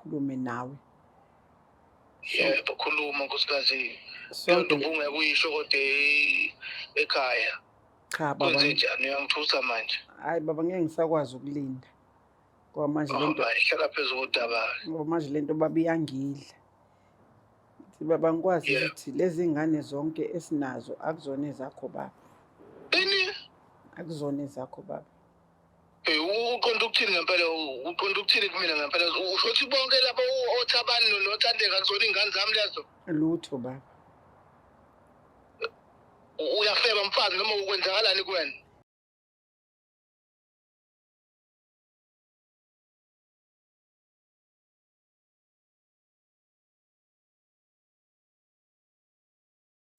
ngikhulume nawe. Yebo, khuluma nkosikazi. Leyo nto Sonke ubungeke uyisho kodwa ekhaya. Cha baba. Kwenzenjani? Uyangithusa manje. Hayi baba, ngeke ngisakwazi ukulinda. Ngoba manje lento Hayi, hlala phezu kodaba. Ngoba manje lento baba iyangidla. Ngithi baba ngikwazi ukuthi lezi ngane zonke esinazo akuzona ezakho baba. Ini? Akuzona ezakho baba. Uqonda ukuthini ngempela? Uqonda ukuthini kumina ngempela? Usho ukuthi bonke laba oThabani noThandeka kuzona iy'ngane zami lezo? Lutho baba. Uyafeba mfazi noma ukwenzakalani kuwena?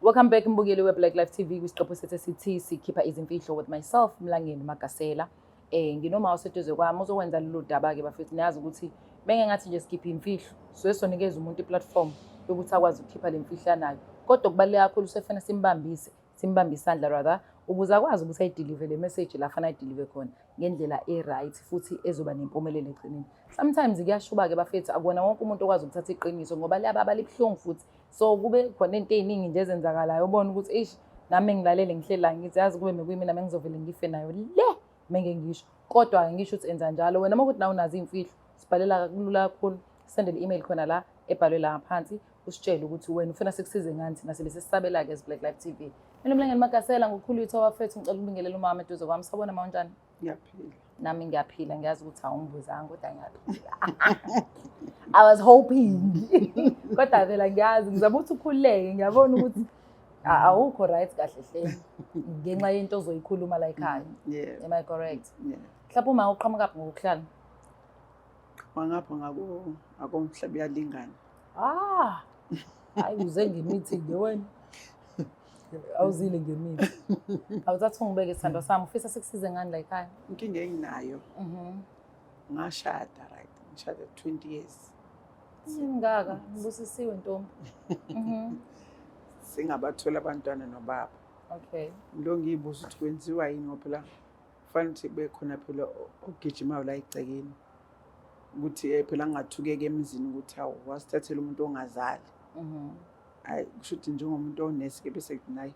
Welcome back mbukeli we-Black Life TV kwisiqephu sethu esithi sikhipha izimfihlo with myself Mlangeni Magasela. Nginoma oseduze kwami uzokwenza lolu daba-ke bafethu, niyazi ukuthi benge ngathi nje sikhipha imfihlo suke sonikeza umuntu i-platform yokuthi akwazi ukukhipha le mfihlo anayo, kodwa kubaluleke kakhulu sefuna simbambise, simbambe isandla rather, ukuze akwazi ukuthi ayidelive le message la afana ayidelive khona ngendlela e-right futhi ezoba nempumelelo ekugcineni. Sometimes kuyashuba-ke bafethu, akuwona wonke umuntu okwazi ukuthatha iqiniso ngoba liyababa, libuhlungu futhi. So kube khona into ey'ningi nje ezenzakalayo ubone ukuthi eish, nami ngilalele ngihleli la ngithi yazi kube mekuyimina mengizovele ngife nayo le menge ngisho, kodwa ngisho ukuthi enza njalo wena uma ukuthi nawe unazo iy'mfihlo sibhalela kulula kakhulu, sendele i-email khona la ebhalwe la ngaphansi usitshele ukuthi wena ufuna sikusize ngani, thina sibe sesisabela-ke as Black Life TV. Mina Mlangeni Magasela ngokukhulu ithoba bafethu, ngicela ukubingelela umama eduze kwami. Sawubona ma, unjani? Ngiyaphila. Nami ngiyaphila, ngiyazi ukuthi awungibuzanga kodwa ngiyaphila. I was hoping. Kodwa phela ngiyazi ngizama ukuthi ukhululeke, ngiyabona ukuthi awukho right kahle hle ngenxa yento ozoyikhuluma la ekhaya. Yeah. Am I correct? Yeah. Mhlawumbe uma uqhamuka phi ngokuhlala? Mangapha ngako akomhlaba uyalingana. Ah. Hayi uze ngemithi nje wena. Awuzile ngemithi. Awuthatha ungibeke sithandwa sami, ufisa sikusize ngani la ekhaya? Inkinga enginayo. Ngashada right, ngishada 20 years. Ngaka, ngibusisiwe ntombi. Singabathola abantwana nobaba. Okay. Lo ngiyibuza ukuthi kwenziwa yini ngoba phela kufanele ukuthi kube khona phela ogijimayo la egcekeni. Ukuthi phela ngingathukeki emzini ukuthi hawu wasithathela umuntu ongazali. Hayi kusho ukuthi njengomuntu onesi ke bese kuthi nayi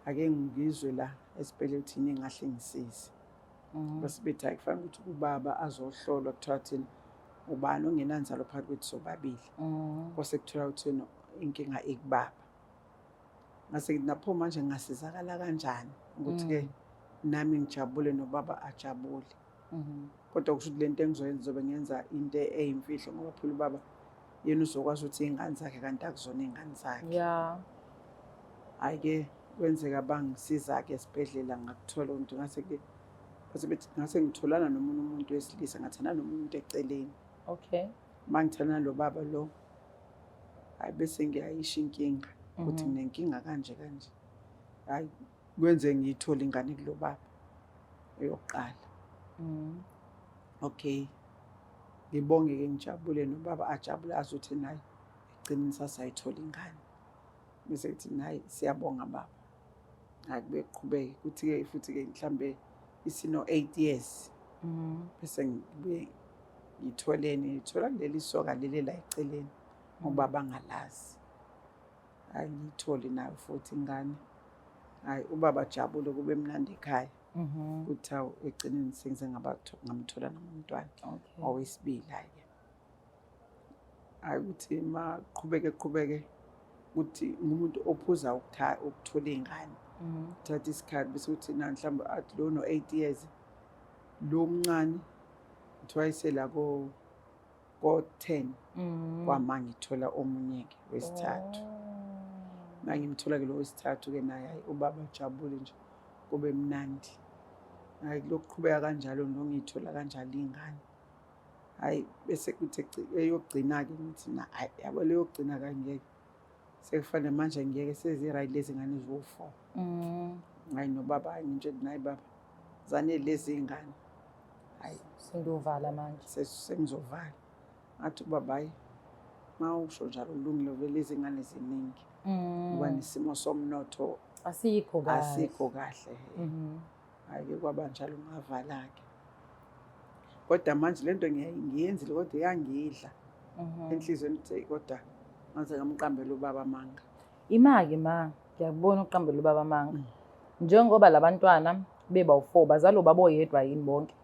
ake ngizwe la esibhedlela ukuthi yini engahle ngisize. Bese bethi hayi kufanele ukuthi ubaba azohlolwa kuthiwa thina ubani ongenanzalo phakathi kwethu sobabili. Kwase kuthiwa ukuthi inkinga ikubaba. Ngase ngithi napho manje ngingasizakala kanjani ukuthi ke nami ngijabule nobaba ajabule. Kodwa kusho ukuthi lento engizoyenza ngizobe ngenza into eyimfihlo ngoba phela ubaba yena uzokwazi ukuthi iy'ngane zakhe kanti akuzona iy'ngane zakhe. Hhayi ke kwenzeka bangisiza-ke esibhedlela ngakuthola ukuthi ngase ke base bethi ngase ngitholana nomunye umuntu wesilisa, ngathandana nomunye umuntu eceleni. Okay. Uma ngithandana lo baba lo, hhayi bese ngiyayisho inkinga ukuthi nginenkinga kanje kanje. Hhayi kwenze ngiyithole ingane kulo baba eyokuqala. Okay. Ngibonge-ke ngijabule nobaba ajabule azi ukuthi naye ekugcineni sasayithola ingane. Bese kuthi naye siyabonga baba. Hhayi kube kuqhubeke kuthi-ke futhi-ke mhlambe isino 8 years. Bese ngibuye ngitholeni, ngithola kuleli soka leli la eceleni ngoba bangalazi. Hhayi ngiyithole nayo futhi ingane. Hhayi ubaba ajabule kube mnandi ekhaya. Kuthi hawu ekugcineni sengize ngamthola nami umntwana. Owesibili hhayi-ke. Hhayi ukuthi maqhubeke qhubeke ukuthi ngumuntu ophuza ukuthola iy'ngane. Uthatha isikhathi bese kuthi na mhlawumbe athi lo no 8 years lo mncane kuthiwa isela ko 10 kwama ngithola omunye-ke wesithathu. Mangimthola-ke lo wesithathu-ke naye hhayi ubaba ajabule nje kube mnandi. Hhayi kulokuqhubeka kanjalo nongiyithola kanjalo iy'ngane. Hhayi bese kuthi eyokugcina-ke ngithi na hhayi yabo le yokugcina kangeke. Sekufanele manje ngiyeke sezi-right lezi ngane ziwu-4. Hhayi nobaba hhayi ngitshela nayi baba zanele lezi iy'ngane. Hhayi. Sengiyovala manje. Sengizovala. Ngathi ubaba hhayi uma usho njalo kulungile vele lezi ngane ziningi. Ngoba nesimo somnotho asikho kahle. Asikho kahle. Hhayi-ke kwaba njalo ngavala-ke. Kodwa manje lento ngiyenzile kodwa iyangidla. Enhliziyweni ukuthi, "Eyi, kodwa ngaze ngamqambela ubaba amanga." Ima-ke ma, ngiyakubona ukuqambela ubaba amanga. Njengoba labantwana beba u-four, bazalwa ubaba oyedwa yini bonke?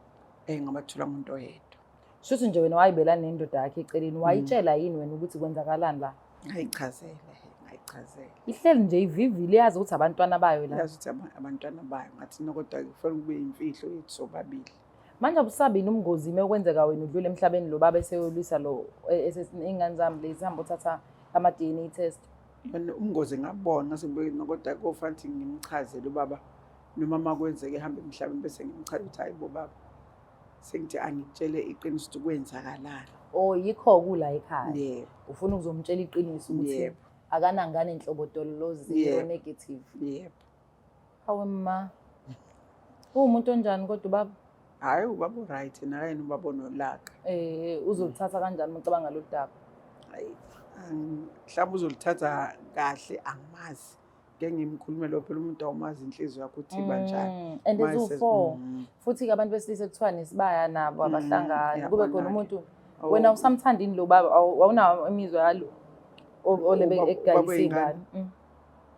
Ngabathola umuntu oyedwa. Shuthi nje wena wayibela nendoda yakhe eceleni, wayitshela yini wena ukuthi kwenzakalani la? Ngayichazela, ngayichazela. Ihleli nje ivivile, yazi ukuthi abantwana bayo la. Yazi ukuthi abantwana bayo, ngathi no, kodwa kufanele kube imfihlo yethu sobabili. Manje abusabi yini umngozi uma kwenzeka wena udlule emhlabeni, lo baba eseyolwisa lo iy'ngane zami lezi, hamba uthatha ama-DNA test? Yona umngozi ngabona ngase ngibuke, kodwa kofanele ukuthi ngimchazele ubaba noma uma kwenzeka ehambe emhlabeni, bese ngimchazela ukuthi, hayi bo baba, sengithi angikutshele iqiniso ukuthi kwenzakalani. Oh, yikho kula ekhaya. Yebo. Ufuna ukuzomtshela iqiniso ukuthi Yebo. akanangane nhlobo, dololo, zero Yebo. negative. Yebo. Hawe ma. Uwumuntu onjani kodwa ubaba? Hhayi, ubaba u-right, nakayena ubaba onolaka. Uzolithatha kanjani uma ucabanga lolu daba? Hayi, mhlawumbe uzolithatha kahle, angimazi. Ngeke ngimkhulume lo, phela umuntu awumazi inhliziyo yakho ukuthi iba njani. And Uma eziwu-four. Futhi-ke abantu besilisa kuthiwa nesibaya nabo abahlangani. Kube khona Uyabona-ke. umuntu wena usamthandini lo baba, awunawo imizwa yalo olebe Ubaba ekugayisa wey'ngane. iy'ngane.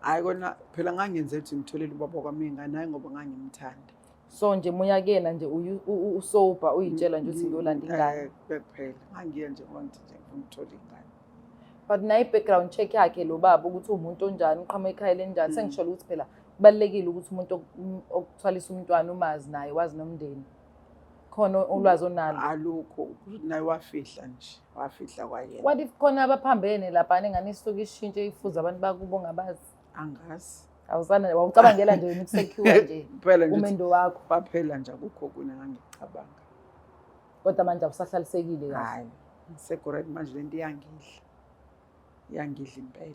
Hhayi kona phela ngangenze ukuthi ngitholele ubaba kwami iy'ngane, hhayi ngoba ngangimthanda. So nje muya kuyena nje usober, uyitshela nje ukuthi ngiyolanda ingane. Kuphela. Ngangiye nje ngoba ngithi nje ngifuna ukuthola ingane. But nayo i-background check yakhe lo baba, ukuthi uwumuntu onjani, uqhamuka ekhaya elinjani. Sengisholo ukuthi phela kubalulekile ukuthi umuntu okuthwalisa umntwana umazi naye, wazi nomndeni. Khona ulwazi onalo? Alukho, naye wafihla nje, wafihla kwayena. What if khona abaphambene laphana, ingane isuke ishintshe ifuze abantu bakubo ongabazi? Angazi. Awusana wawucabangela nje wena uku-secure nje Kuphela nje ukuthi umendo wakho. Kwaphela nje, akukho okunye engangikucabanga. Kodwa manje awusahlalisekile kahle. Hhayi, ngisekho right manje, lento iyangidla. Iyangidla impela.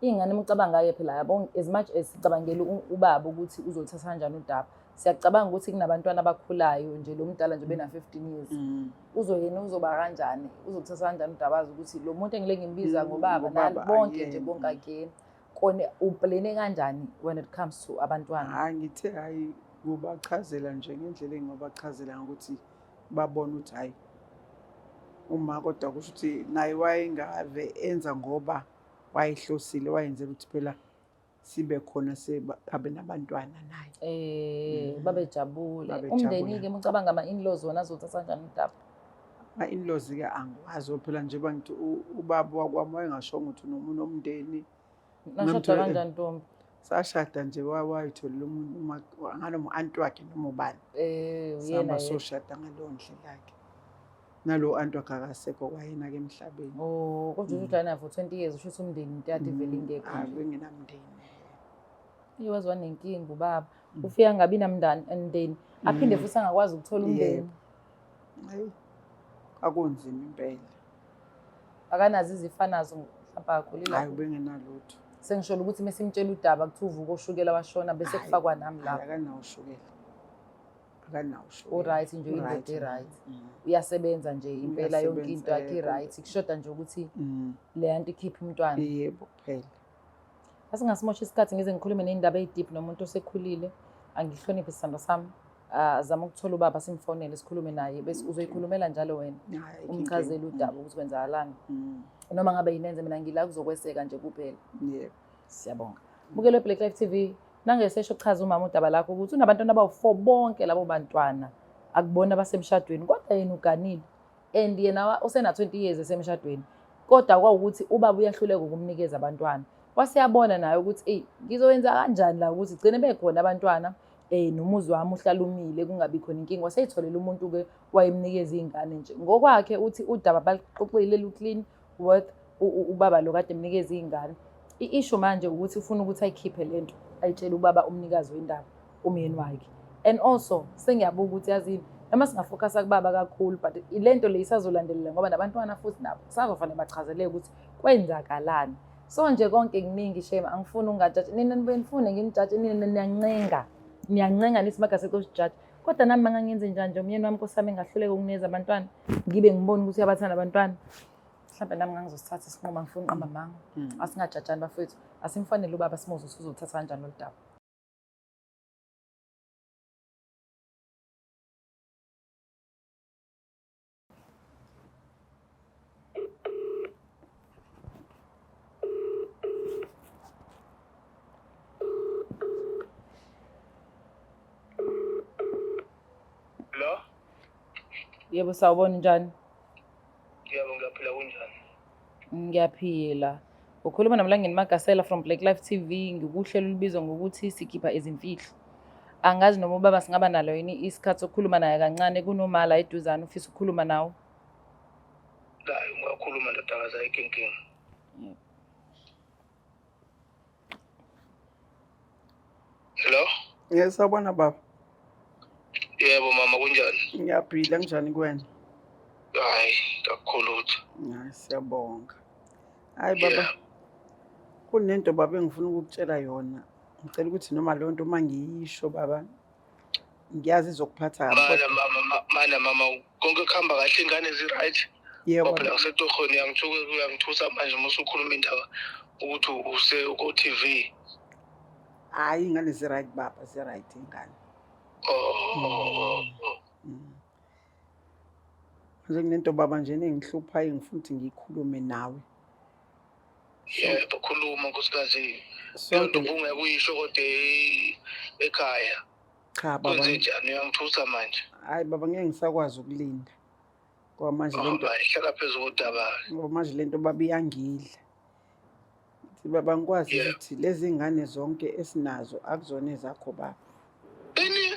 Iy'ngane uma ucabanga-ke phela, yabo, as much as sicabangela ubaba ukuthi uzolithatha kanjani udaba, siyacabanga ukuthi kunabantwana abakhulayo nje, lo mdala nje bena-15 years. Uzoyena uzoba kanjani? Uzolithatha kanjani udaba azi ukuthi lo muntu engile ngimbiza ngobaba ngobaba, nani bonke nje akuyena. Bonke akuyena. Kone uplane kanjani when it comes to abantwana? Hhayi, ngithe hhayi, ngobachazela nje ngendlela engingabachazela ngokuthi babone ukuthi hhayi uma, kodwa kusho ukuthi naye wayengave enza ngoba wayehlosile, wayenzela ukuthi phela sibe khona, abe nabantwana naye. Babejabule. Babejabule. Umndeni-ke uma ucabanga ama-in-laws wona azothatha kanjani udaba? Ama-in-laws-ke angikwazi phela, njengoba ngithi ubaba wakwami wayengashongo ukuthi unomunye umndeni. Nashada kanjani ntombi? Sashada nje, wayitholela umuntu nganoma u-anti wakhe noma ubani. Uyena Sihamba yena. soshada ngaleyo ndlela-ke. Nalo anti wakhe akasekho kwayena-ke emhlabeni. Oh, kodwa usho ukuthi for 20 years, usho ukuthi umndeni into yakhe vele ingekho Hayi, nje. bengenamndeni. Iye, waze wanenkinga ubaba. Ufika angabi namndani umndeni, aphinde futhi angakwazi ukuthola umndeni. Yebo. Hayi, kwakunzima impela. Akanazo izifo anazo mhlawumbe, akakhulile. Hayi, ubengenalutho. Sengisholo ukuthi mesimtshela udaba kuthiwa uvuka oshukela washona, bese Hhayi, kufakwa nami hhayi, lapho. Akanawo ushukela. Akanawo ushukela. U-right nje, uyindoda U-right. e-right. Uyasebenza Uyasebenza nje impela, yonke into yakhe Uyasebenza, i-right. Kushoda nje ukuthi leya nto ikhiphe umntwana. Yebo, kuphela. Asingasimosha isikhathi ngize ngikhulume ney'ndaba ey'deep nomuntu osekhulile. Angihloniphe isithandwa sami. Zama ukuthola ubaba, simfonele, sikhulume naye, bese uzoyikhulumela njalo wena. Hhayi, Umchazele inkinga. udaba ukuthi kwenzakalani. Noma ngabe yinenze, mina ngila kuzokweseka nje kuphela. Yebo. Siyabonga. Bukele Black Life TV. Nangesesho chaza umama udaba lakho ukuthi unabantwana abawu-4, bonke labo bantwana akubona abasemshadweni, kodwa yena uganile and yena usena 20 years esemshadweni, kodwa kwawukuthi ubaba uyahluleka ukumnikeza abantwana. Waseyabona naye ukuthi eyi, ngizoyenza kanjani la ukuthi gcine bekhona abantwana, nomuzi wami uhlala umile, kungabi khona inkinga. Waseyitholela umuntu-ke wayemnikeza iy'ngane nje ngokwakhe. Uthi udaba baluxoxile lu-clean with ubaba lo kade emnikeza iy'ngane. I-issue manje ukuthi ufuna ukuthi ayikhiphe lento, ayitshele ubaba umnikazi wendaba, umyeni wakhe. And also sengiyabuka ukuthi yazini, noma singafocusa kubaba kakhulu, but lento le isazolandelela ngoba nabantwana futhi nabo kusazofanele bachazeleke ukuthi kwenzakalani. So nje konke kuningi, shame, angifuni ungajaji nina, nibuye nifune nginijaje nina, niyancenga, niyancenga nithi Magasela usijaji, kodwa nami mangangenze njani nje umyeni wami, nkosi yami, engahluleka ukunikeza abantwana, ngibe ngibona ukuthi uyabathanda abantwana, mhlawumbe nami ngangizosithatha isinqumo. Angifuni uqamba amanga. Asingajajani bafethu, asimfanele ubaba, simuzwe ukuthi uzoluthatha kanjani lolu daba. Yebo, sawubona, njani? Yebo, ngiyaphila, kunjani? Ngiyaphila. Ukhuluma noMlangeni Magasela from Black Life TV, ngikuhlelo olubizwa ngokuthi sikhipha izimfihlo. Angazi noma ubaba singaba nalo yini isikhathi sokukhuluma naye kancane, kunoma la eduzane ufisa ukukhuluma nawe. La ungakhuluma ndodakazi, ayikho inkinga. Yebo. Hello? Yes, sawubona baba. Yebo mama, kunjani? Ngiyaphila, kunjani kuwena? Hayi, kakhulu ukuthi. Hayi, siyabonga. Hayi baba, Yeah. kunento baba engifuna ukukutshela yona. Ngicela ukuthi noma leyo nto uma ngiyisho baba, ngiyazi izokuphatha kabi Mana kodwa mama, mana mama, konke kuhamba kahle, ingane zi-right. Yebo Ngoba phela baba. ngisetohweni, uyangithuka, uyangithusa manje uma usukhuluma indaba ukuthi use ko-TV. Hhayi, iy'ngane zi-right baba, zi-right iy'ngane. Oh. Manje kunento baba nje engihluphayo engifuna ukuthi ngiyikhulume nawe. Yebo, khuluma nkosikazi. Leyo Sonke nto ubungeke uyisho kodwa ekhaya. Cha baba. Kwenzenjani, uyangithusa manje. Hhayi baba, ngeke ngisakwazi ukulinda. Ngoba manje Oh, lento hayi, hlala phezu kodaba. Ngoba manje lento baba iyangidla. Ngithi baba ngikwazi ukuthi lezi ngane zonke esinazo akuzona ezakho baba. Ini?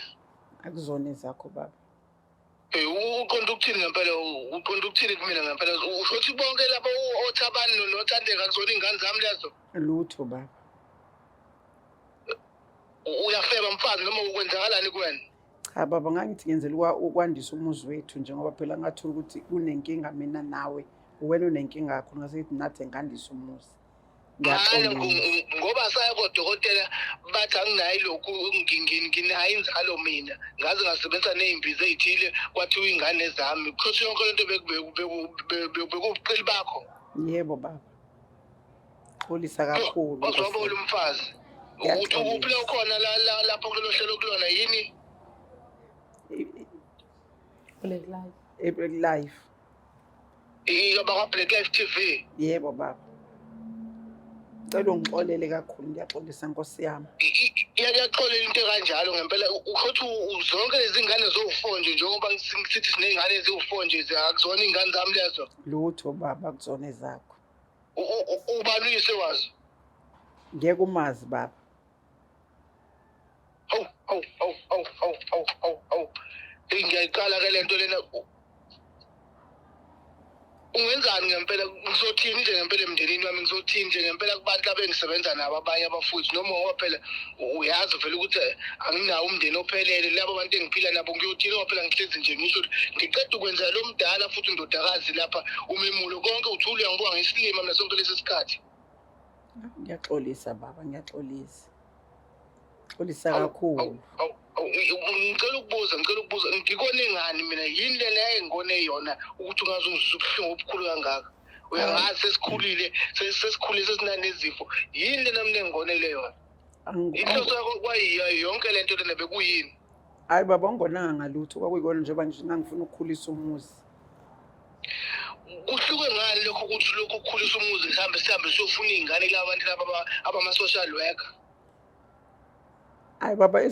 Akuzona ezakho baba. Eh, uqonda ukuthini ngempela, uqonda ukuthini kumina ngempela? Usho ukuthi bonke laba oThabani noThandeka kuzona iy'ngane zami lezo? Lutho baba. Uyafeba mfazi noma ukwenzakalani kuwena? Cha baba, ngangithi ngenzela ukwandisa umuzi wethu nje, ngoba phela ngathola ukuthi kunenkinga mina nawe. Wena unenkinga kakhulu, ngase ngithi nathi ngandisa umuzi. Manje Ngiyaxolisa. ngoba saya kodokotela bathi anginayo lokhu, nginayo inzalo mina, ngaze ngasebenzisa ney'mbiza ey'thile, kwathiwa iy'ngane zami. Kusho yonke lento bekuwubuqili bakho. Yebo baba. Xolisa kakhulu. Wazobola umfazi. Uthi ukuphi la ukhona lapho kulelo hlelo kulona yini? Black Life. Black Life. Abakwa Black Life TV. Yebo baba. Ngicela ungixolele kakhulu, ngiyaxolisa Nkosi yami. Iyaxolela into kanjalo ngempela. Uthi zonke lezi ngane zowu-4 nje, njengoba sithi siney'ngane eziwu-4 nje, akuzona iy'ngane zami lezo. Lutho baba, akuzona ezakho. Ubaluyise wazo. Ngeke umazi baba. Hawu, hawu, hawu, hawu, hawu, hawu, hawu, hawu. Eyi, ngiyayiqala ke lento lena. Ungenzani ngempela? Ngizothini nje ngempela emndenini wami? Ngizothini nje ngempela kubantu abengisebenza nabo, abanye abafuthi? Noma ngoba phela uyazi vele ukuthi anginawo umndeni ophelele, labo bantu engiphila nabo ngiyothini? Ngoba phela ngihlezi nje ngisho ukuthi ngiqeda ukwenzela lo mdala futhi undodakazi lapha umemulo konke, uthule uyangibuka ngesilima mina sonke lesi sikhathi. Ngiyaxolisa baba, ngiyaxolisa. Xolisa kakhulu. Ngicela ukubuza, ngicela ukubuza, ngikone ngani mina? Yini lena engikone yona ukuthi ungaze ungizwise ubuhlungu obukhulu kangaka? Uyangazi sesikhulile, sesikhulile, sesinanezifo. Yini lena mina engikonele yona? Inhloso yakho kwayiyo yonke lento lena bekuyini? Hayi baba, ungonanga ngalutho, kwakuyikona njengoba nje ngangifuna ukukhulisa umuzi. Kuhluke ngani lokho ukuthi lokho ukukhulisa umuzi sihambe sihambe siyofuna iy'ngane kulaba bantu laba abama-social worker? Hayi baba,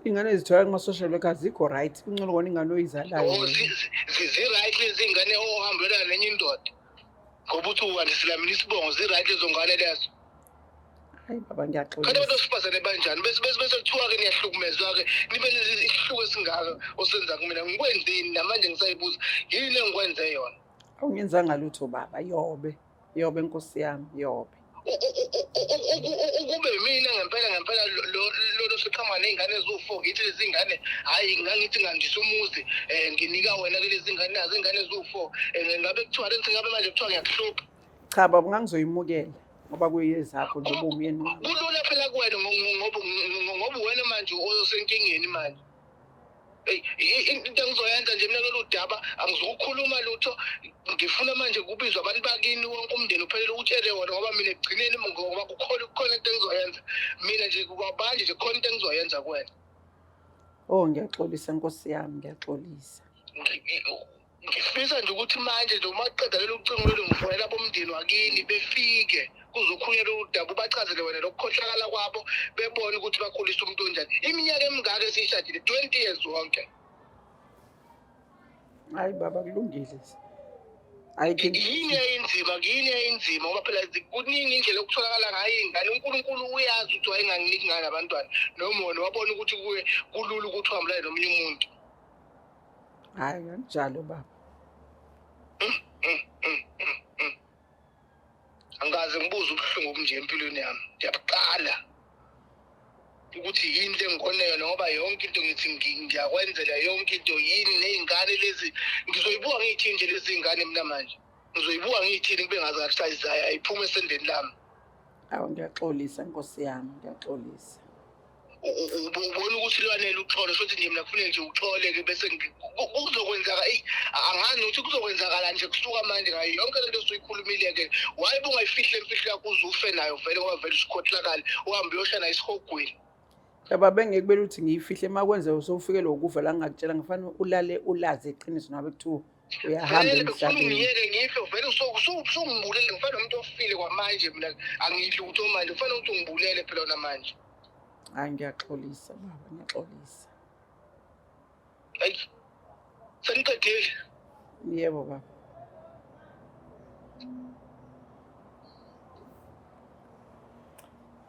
ingane ezithola kuma-social worker azikho right. Kungcono kona ingane oyizalayo. Oh, zi-right lezi ngane ohambelana nenye indoda, ngoba uthi uwandisela mina isibongo, zi-right lezo ngane lezo? Hayi baba, Kanti abantu ngiyaxolisa. besifazane banjani? Bese bese bese kuthiwa-ke niyahlukumezwa-ke, nibe isihluku esingaka osenza kumina. Ngikwenzeni namanje? Ngisayibuza, yini engikwenze yona? Awungenzanga lutho baba, yobe. Yobe Nkosi yami, yobe. Ukube mina ngempela ngempela lo siqhamuka ney'ngane eziwu-4, ngithi lezi ngane hhayi, ngangithi ngandisa umuzi, um nginika wena ke lezi ngane, nazo iy'ngane eziwu-4, um ngabe kuthiwa lensi, ngabe manje kuthiwa ngiyakuhlupha? Cha baba, ngangizoyimukela ngoba kuyezakho njengoba umyeni wami. Kulula phela kuwena ngoba wena manje osenkingeni manje. Eyi, into engizoyenza nje mina kulolu daba, angizukukhuluma lutho. Ngifuna manje kubizwe abantu bakini, wonke umndeni uphelele, utshele wona, ngoba mina ekugcineni, ngoba kukhona into engizoyenza mina nje kwabanje nje, kukhona into engizoyenza kuwena. Oh, ngiyaxolisa Nkosi yami, ngiyaxolisa. Ngifisa nje ukuthi manje nje uma kuqeda lolu cingo lolu, ngifonela abomndeni wakini, befike kuzokhulunywa lolu daba, ubachazele wena lokukhohlakala kwabo, bebone ukuthi bakhulisa umuntu onjani. Iminyaka emingaka esiyishadile? 20 years wonke. Hayi baba kulungile. Ayikho Yini eyinzima, yini eyinzima ngoba phela kuningi indlela okutholakala ngayo iy'ngane. UNkulunkulu uyazi ukuthi wayenganginiki ngani abantwana noma wona wabona ukuthi kuye kulula ukuthi uhambelane nomunye umuntu. Hayi kanjalo baba. Angikaze ngibuze ubuhlungu obunje empilweni yami. Ngiyabuqala ukuthi yini le ngikone yona ngoba yonke into ngithi ngiyakwenzela yonke into yini ney'ngane lezi ngizoyibuka ngiyithini nje lezi ngane mina manje ngizoyibuka ngiyithini kube ngazi ngathi ayizayo ayiphume esendeni lami. Awu ngiyaxolisa nkosi yami, ngiyaxolisa. Ubona ukuthi lwanele uxolo futhi nje mina kufuneka nje uxole-ke bese kuzokwenzaka eyi angazi nokuthi kuzokwenzakala nje kusuka manje ngayo yonke lento osuyikhulumile-ke waye bungayifihli lemfihlo yakho uze ufe nayo vele ngoba vele usukhohlakale uhambe uyosha nayo esihogweni. Baba bengeke kumele ukuthi ngiyifihle uma kwenzeka usewufikelwa ukufa la ngingakutshela ngifanele ulale ulazi iqiniso ngabe kuthiwa uyahamba Vele befuna emhlabeni. ungiyeke ngife vele usungibulele ngifana nomuntu ofile kwamanje mina angidli lutho manje kufanele ukuthi ungibulele phela wona manje. Hayi ngiyaxolisa baba, ngiyaxolisa. Hayi seniqedile. Yebo baba.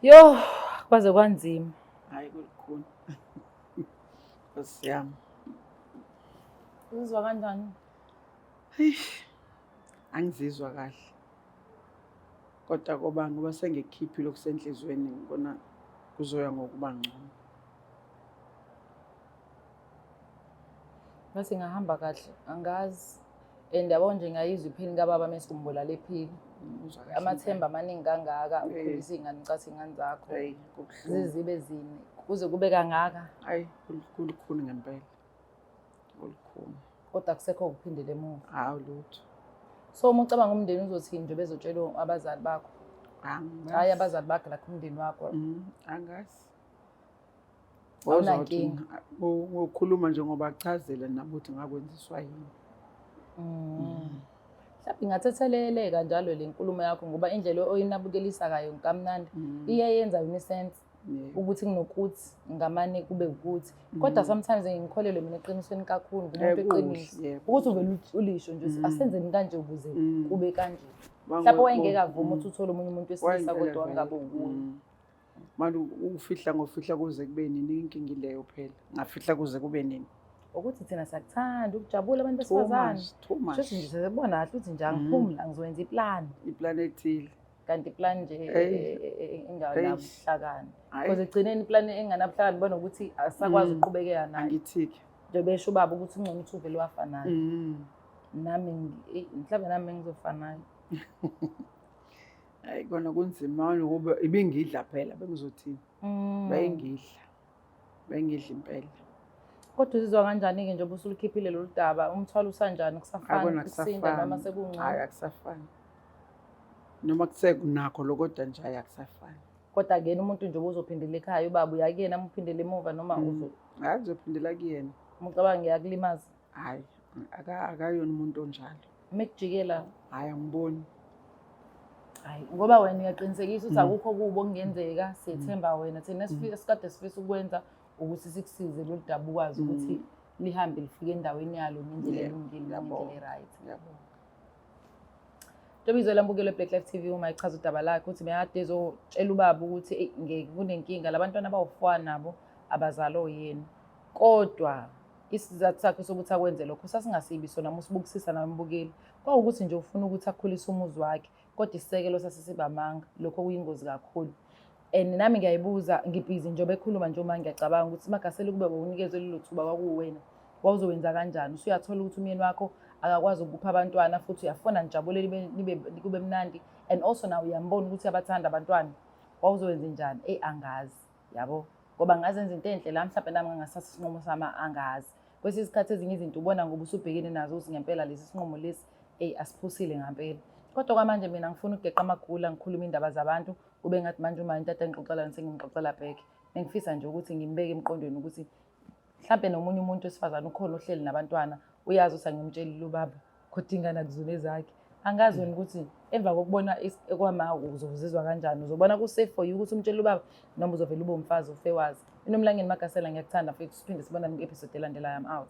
Yo, kwaze kwanzima. Hayi kulukhuni. Nkosi yami. Uzizwa kanjani? Eish, angizizwa kahle. Kodwa koba ngoba sengikukhiphile okusenhliziyweni ngibona kuzoya ngokuba ngcono. Ngathi ngahamba kahle, angazi. And yabo nje ngayizwa iphini kababa mese umbulala ephila. Uzwa kahle Amathemba amaningi kangaka, Eh. ukhulisa iy'ngane ucatha iy'ngane zakho. impela. Hayi, kubuhlungu. Zizibe zine, kuze kube kangaka. Hayi, kulukhuni ngempela. Kulukhuni. Kodwa akusekho ukuphindela emuva. Hawu lutho. So uma ucabanga umndeni uzothini nje bezotshela abazali bakho? Angazi. Hhayi abazali bakho lakho umndeni wakho. Angazi. Awunankinga. Ngokukhuluma nje ngoba achazele nabo ukuthi ngakwenziswa yini. Mhlawumbe ingathetheleleka njalo le nkulumo yakho ngoba indlela oyinabukelisa kayo kamnandi iye yenza yona isense ukuthi kunokuthi ngamane kube ukuthi. Kodwa sometimes ngikholelwe mina eqinisweni kakhulu ngumuntu eqiniso. Ukuthi uvele ulisho nje ukuthi asenzeni kanje ukuze kube kanje. Mhlawumbe wayengeke avume ukuthi uthole omunye umuntu wesilisa kodwa wangabe ukuye. Manje ufihla ngofihla kuze kube nini inkinga ileyo phela. Ngafihla kuze kube nini. Ukuthi thina siyakuthanda ukujabula abantu Too besifazane. much, too much. Shuthi nje sesibona kahle ukuthi nje angiphumi la ngizowenza iplani. Iplani ethile. Kanti iplani nje Eyi. enganabuhlakani. Hhayi. Because ekugcineni iplani enganabuhlakani bona ukuthi asakwazi ukuqhubekela nayo. Angithike. Nje besho ubaba ukuthi ungcono ukuthi uvele wafa naye. Nami mhlawumbe nami ngizofa naye. Hayi kona kunzima manje ngoba ibingidla phela bengizothini. Bengidla. Bengidla impela. Kodwa uzizwa kanjani-ke njengoba usulukhiphile lolu daba? Umthwalo usanjani? Kusafana Akona ukusinda noma kusafani. sekungcono? Hayi akusafani. Noma kusekunakho lo kodwa nje hayi akusafani. Kodwa kuyena umuntu nje uzophindela ekhaya ubaba uya kuyena uma uphindela emuva noma Hayi uzophindela kuyena. Umcabanga ngiyakulimaza. Hayi akayona umuntu onjalo. Uma ekujikela Hayi angiboni. Hayi ngoba wena uyaqinisekisa ukuthi akukho kubi okungenzeka, siyethemba wena. Thina esikade sifisa ukwenza ukuthi sikusize lolu daba ukwazi ukuthi lihambe lifike endaweni yalo ngendlela elungile, ngendlela e-right. Ngiyabonga. Ntombizwe lambukelo Black Life TV uma echaza udaba lakhe ukuthi bekade ezotshela ubaba ukuthi eyi ngeke kunenkinga labantwana abawu-4 nabo abazali oyena. Kodwa isizathu sakhe sokuthi akwenze lokho sasingasibi sona uma usibukisisa nawe mbukeli. Kwawukuthi nje ufuna ukuthi akhulise umuzi wakhe kodwa isisekelo sasisibamanga, lokho kuyingozi kakhulu. And nami ngiyayibuza ngibhizi njengoba ekhuluma nje uma ngiyacabanga ukuthi Magasela ukube wawunikezwe lelo thuba kwakuwena wawuzowenza kanjani? Usuyathola ukuthi umyeni wakho akakwazi ukupha abantwana futhi uyafuna nijabule nibe kube mnandi and also nawe uyambona ukuthi uyabathanda abantwana, wawuzowenza njani? Eyi angazi, yabo. Ngoba ngazenza into enhle la mhlawumbe nami ngingasathatha isinqumo sami angazi. Kwesinye isikhathi ezinye izinto ubona ngoba usubhekene nazo ukuthi ngempela lesi sinqumo lesi eyi asiphusile ngampela. Kodwa kwamanje mina ngifuna ukugeqa amagula ngikhulume indaba zabantu kube ngathi manje uma into ade ngixoxela sengimxoxela back. Bengifisa nje ukuthi ngimbeke emqondweni ukuthi mhlambe nomunye umuntu wesifazane ukhona ohleli nabantwana uyazi ukuthi angimtshelile ubaba kodwa ingane akuzona ezakhe. Angazi wena ukuthi emva kokubona kwama uzozizwa kanjani, uzobona ku-safe for you ukuthi umtshele ubaba noma uzovela ube umfazi ufe wazi. Inomlangeni Magasela, ngiyakuthanda mfethu, siphinde sibonane kwi-episode elandelayo. I'm out.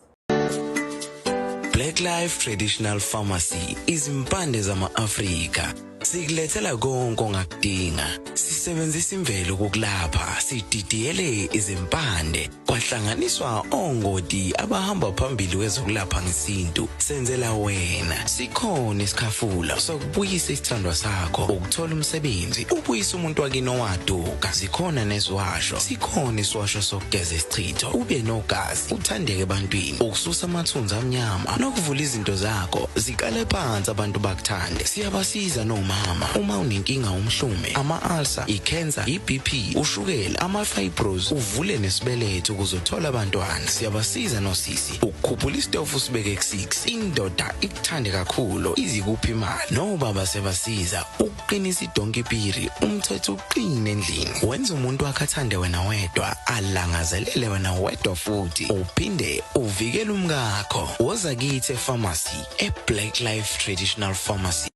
Black Life Traditional Pharmacy, izimpande zama-Afrika. Sikulethela konke ongakudinga. Sisebenzisa imvelo ukukulapha, sididiyele izimpande, kwahlanganiswa ongoti abahamba phambili kwezokulapha ngesintu. Senzela wena. Sikhona isikhafula sokubuyisa isithandwa sakho, ukuthola umsebenzi, ubuyise umuntu wakini owaduka. Zikhona neziwasho, sikhona isiwasho sokugeza isichitho, ube nogazi, uthandeke ebantwini, ukususa amathunzi amnyama nokuvula izinto zakho ziqale phansi abantu bakuthande. Siyabasiza nomama uma unenkinga umhlume, ama-ulcer, i-cancer, i-BP, ushukela, ama-fibros, uvule nesibeletho ukuze uthole abantwana. Siyabasiza nosisi ukukhuphula isitofu usibeke ku-6, indoda ikuthande kakhulu izikuphi imali. Nobaba siyabasiza ukuqinisa idonkipiri, umthetho uqine endlini, wenza umuntu wakhe athande wena wedwa, alangazelele wena wedwa, futhi uphinde uvikele umkakho. Woza kithi e-pharmacy, e-Black Life Traditional Pharmacy.